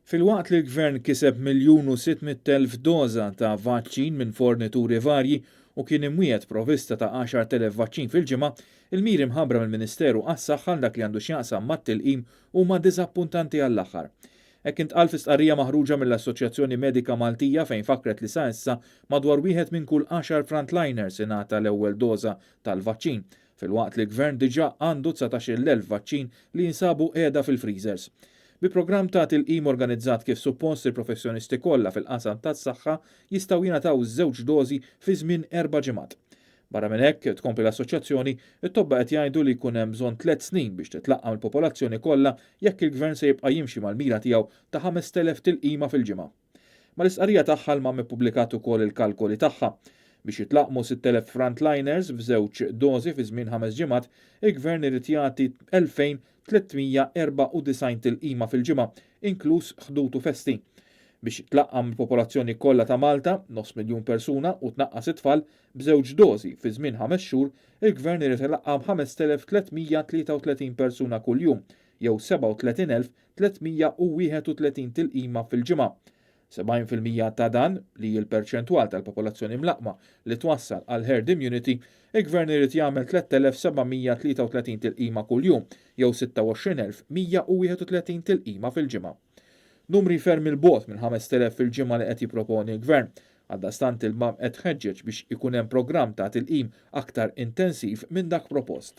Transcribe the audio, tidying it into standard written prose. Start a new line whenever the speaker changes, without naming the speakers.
Filwaqt li l-Gvern kiseb 1,600,000 doża ta' vaċċin minn fornituri varji u kien imwiegħed provista ta' 10,000 vaċċin fil-ġimgħa, il-miri mħabbra mill-Ministeru għas-Saħħa għal dak li għandu x'jaqsam mat-tilqim huma diżappuntanti għall-aħħar. Hekk intqal fi stqarrija maħruġa mill-Assoċjazzjoni Medika Maltija fejn fakkret li sa issa madwar wieħed minn kull għaxar frontliners ingħata l-ewwel doża tal-vaċċin, filwaqt li l-Gvern diġà għandu 19,000 vaċċin li jinsabu qiegħda fil-freezers. Bi programm ta' tilqim organizzat kif suppost il-professjonisti kollha fil-qasam tas-saħħa jistgħu jingħataw żewġ dożi fi żmien erba' ġimgħat. Barra minn hekk, tkompli l-Assoċjazzjoni, it-tobba qed jgħidu li jkun hemm bżonn tliet snin biex titlaqqam il-popolazzjoni kollha jekk il-Gvern se jibqa' jimxi mal-mira tiegħu ta' 5,000 tilqima fil-ġimgħa. Mal-istqarrija tagħha l-MAM ippubblikat ukoll il-kalkoli tagħha. Biex jitlaqqmu 6,000 frontliners f'żewġ dożi fi żmien ħames ġimgħat, il-Gvern irid jagħti 2,394 tilqima fil-ġimgħa, inkluż Ħdud u festi. Biex tlaqqam il-popolazzjoni kollha ta' Malta, nofs miljun persuna, u tnaqqas it-tfal, b'żewġ dożi fi żmien ħames xhur, il-Gvern irid ilaqqam 5,333 persuna kuljum, jew 37,331 tilqima fil-ġimgħa. 70% ta' dan, li hi l-perċentwal tal-popolazzjoni mlaqqma li twassal għal herd immunity, il-Gvern irid jagħmel 3,733 tilqima kuljum, jew 26,131 tilqima fil-ġimgħa. Numri ferm 'il bogħod minn 5,000 fil-ġimgħa li qed jipproponi l-Gvern. Għaldaqstant il-MAM qed tħeġġeġ biex ikun hemm programm ta' tilqim aktar intensiv minn dak propost.